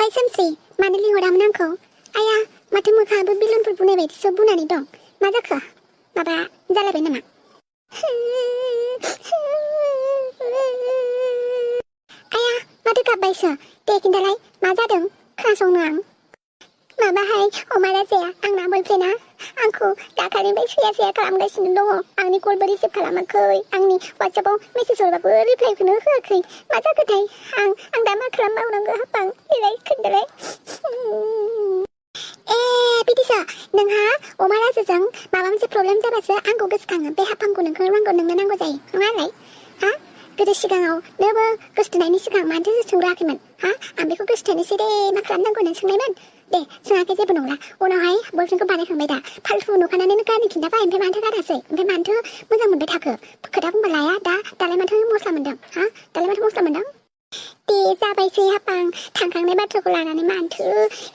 ओइ सोमस्रि मानो लिंहरामोन आंखौ आया माथो मोखाङाबो बिलनफोर बुनाय बायदिसो बुनानै दं मा जाखो माबा जालायबाय नामा आया माथो गाबबायसो दे खिन्थालाय मा जादों खोनासंनो आं माबाहाय अमा राजाया आंना बयफ्रेन्डआ आंखौ दाखालिनिफ्राय सैया खालामगासिनो दङ आंनि कलबो रिसिभ खालामाखै आंनि वाट्सएपआव मेसेज हरबाबो रिप्लाइखौनो होआखै मा जाखोथाय आं दा मा खालामबावनांगौ हाबां देलाय खोन्थालाय ए बिदिसो नोंहा अमा राजाजों माबा मोनसे प्रब्लेम जाबासो आंखौ गोसोखाङो बे हाफांखौ नोंनो नांगौ जायो नङालाय हा गोदो सिगाङाव नोबो गोसोथोनायनि सिगां मानोथो सोंग्रोआखैमोन हा आं बेखौ गोसोथोनोसै दे मा खालामनांगौ होननानै सोंनायमोन दे सोङाखै जेबो नंला उनावहाय बयफ्रेन्डखौ बानायखांबाय दा फाल्थु नुखानानैनो गारनो खिन्थाबाय ओमफ्राय मानोथो गारासै ओमफ्राय मानोथो मोजां मोनबाय थाखो खोथा बुंबा लाया दालाय माथो मस्ला मोनदों हा दालाय माथो मस्ला मोनदों दे जाबायसै हाबां थांखांनाय बाथ्राखौ लानानै मानोथो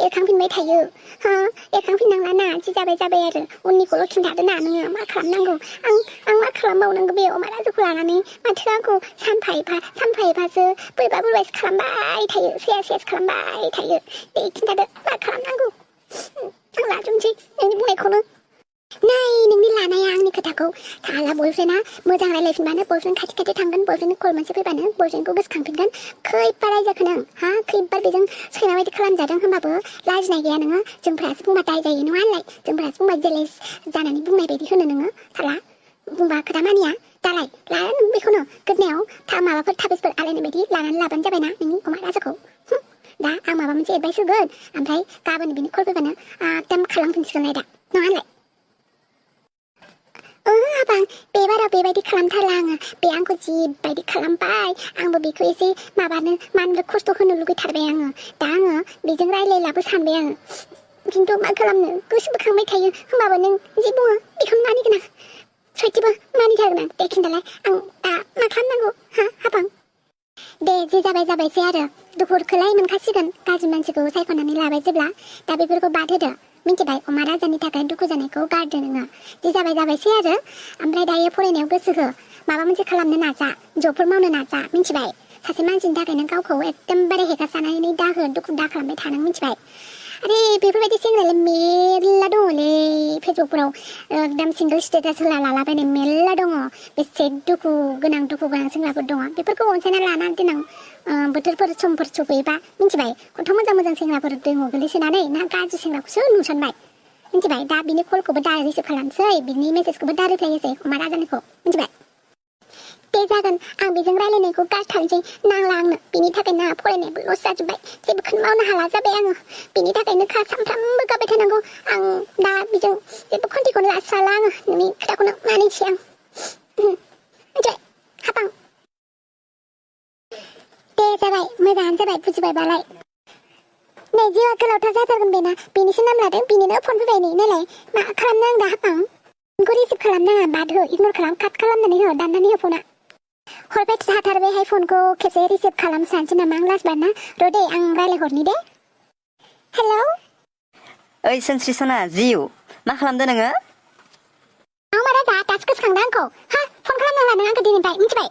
एरखांफिनबाय थायो हा एरखांफिननांला ना जि जाबाय आरो उननिखौल' खिन्थादो ना नोङो मा खालामनांगौ आं मा खालामबावनांगौ बे अमा राजाखौ लानानै माथो आंखौ सानफा एफासो बोरैबासो खालामबाय थायो सेस खालामबाय थायो दे खिन्थादो मा खालामनांगौ आं लाजोबनोसै नोंनि बुंनायखौनो नै नोंनि लानाया आंनि खोथाखौ थाला बयफ्रेन्डआ मोजां रायलायफिनबानो बयफ्रेन्ड खाथि थांगोन बयफ्रेन्डनि कल मोनसे फैबानो बयफ्रेन्डखौ गोसोखांफिनगोन खैबार रायजाखो नों हा खैबार बेजों सैमा बायदि खालामजादों होनबाबो लाजिनाय गैया नोङो जोंफोरासो बुंबा दाय जायो नङा होनलाय जोंफोरासो बुंबा जेलेस जानानै बुंनाय बायदि होनो नोङो थाला बुंबा खोथा मानिया दालाय ला नों बेखौनो गोदनायाव माबाफोर थाबिसफोर आलायनाय बायदि लानानै लाबानो जाबायना नोंनि अमा राजाखौ दा आं माबा मोनसे एडभाइस होगोन ओमफ्राय गाबोन बिनि कल फैबानो एकदम खालामफिनसिगोनलाय दा नङा होनलाय हाबां बे बाराव बेबायदि खालामथारला आङो बे आंखौ जिबायदि खालामबाय आंबो बेखौ एसे मानो खस्थ' होनो लुगैथारबाय आङो दा आङो बेजों रायलायलाबो सानबाय आङो खिन्थु मा खालामनो गोसो बोखांबाय थायो होमबाबो नों जि बुङो बेखौनो मानिगोन आं सयथिबो मानिथारगोन आं दे खिन्थालाय आं दा मा खालामनांगौ हाबां दे जे जाबायसै आरो दुखुखौलाय मोनखासिगोन गाज्रि मानसिखौ सायख'नानै लाबाय जेब्ला दा बेफोरखौ बाद होदो मिन्थिबाय अमा राजानि थाखाय दुखु जानायखौ गारदो नोङो जे जाबायसै आरो ओमफ्राय दायो फरायनायाव गोसो हो माबा मोनसे खालामनो नाजा जबफोर मावनो नाजा मिन्थिबाय सासे मानसिनि थाखाय नों गावखौ एकदमबारे हेगारसानानै दाहो दुखु दा खालामबाय थानो मिन्थिबाय आरे बेफोरबायदि सेंग्रायालाय मेरला दङलै फेसबुकफोराव एकदम सिंगोल स्टेटास लालाबायनाय मेरला दङ बेसे दुखु गोनां सेंग्राफोर दङ बेफोरखौ अनसायना लाना देनां बोथोरफोर समफोर सफैयोबा मिन्थिबाय खथ' मोजां सेंग्राफोर दङ गोलैसोनानै ना गाज्रि सेंग्राखौसो नुसनबाय मिन्थिबाय दा बिनि कलखौबो दा रिसिभ खालामसै बिनि मेसेजखौबो दा रिप्लाय होसै अमा राजानिखौ मिन्थिबाय दे जागोन आं बेजों रायलायनायखौ गारथारनोसै नांला आंनो बिनि थाखायनो आंहा फरायनायबो लस जाजोब्बाय जेबोखौनो मावनो हाला जाबाय आङो बिनि थाखायनो सानफ्रामबो गाबबाय थानांगौ आं दा बेजों जेबो कन्टेक्टखौनो लास्राला आङो नोंनि खोथाखौनो मानिसै आं मिन्थिबाय हाबां दे जाबाय मोजाङानो जाबाय बुजिबायबालाय नै जिउआ गोलावथार जाथारगोन बेना बेनिसो नाम लादों बिनिनो फन फैबाय नै नायलाय मा खालामनो आं दा हाबां फनखौ रिसिभ खालामनाङा बाद हो इगनर खालाम काट खालामनानै हो दाननानै हो फना हरबाय थाथारबायहाय फनखौ खेबसे रिसिभ खालामसानोसै नामा आं लास्ट बार ना र' दे आं रायलायहरनि दे हेलौ ओइ सोनस्रि सना जिउ मा खालामदो नोङो अमा राजा दासो गोसोखांदों आंखौ हा फन खालामनांला नों आंखौ दिनैनिफ्राय मिन्थिबाय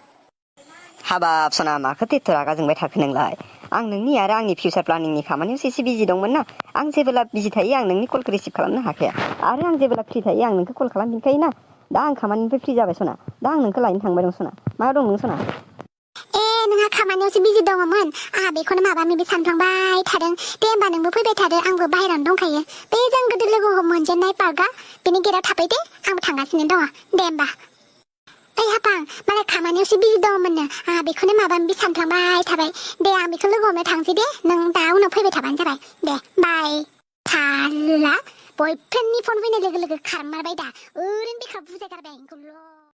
हाबाब सना माखो तेथ' रागा जोंबाय थाखो नोंलाय आं नोंनि आरो आंनि फिउचार प्लानिंनि खामानियावसो एसे बिजि दंमोन ना आं जेबोला बिजि थायो आं नोंनि कलखौ रिसिभ खालामनो हाखाया आरो आं जेबोला फ्रि थायो आं नोंखौ कल खालामफिनखायो ना दा आं खामानिनिफ्राय फ्रि जाबाय सना दा आं नोंखौ लायनो थांबाय दं सना मा दं नों सना नोंहा खामानियावसो बिजि दङमोन आंहा बेखौनो माबा माबि सानफ्लांबाय थादों दे होमबा नोंबो फैबाय थादो आंबो बाहेरावनो दंखायो बे जों गोदो लोगो मोनजेननाय पार्कआ बेनि गेटआव थाफै दे आंबो थांगासिनो दङ दे होमबा ओइ हाबां मालाय खामानियावसो बिजि दङमोननो आंहा बेखौनो माबा माबि सानफ्लांबाय थाबाय दे आं बेखौ लोगो हमनो थांसै दे नों दा उनाव फैबाय थाबानो जाबाय दे बाय थाला बयफ्रेन्डनि फन फैनाय लोगो खारमारबाय दा ओरैनो बेखार बुजायगारबाय आंखौल'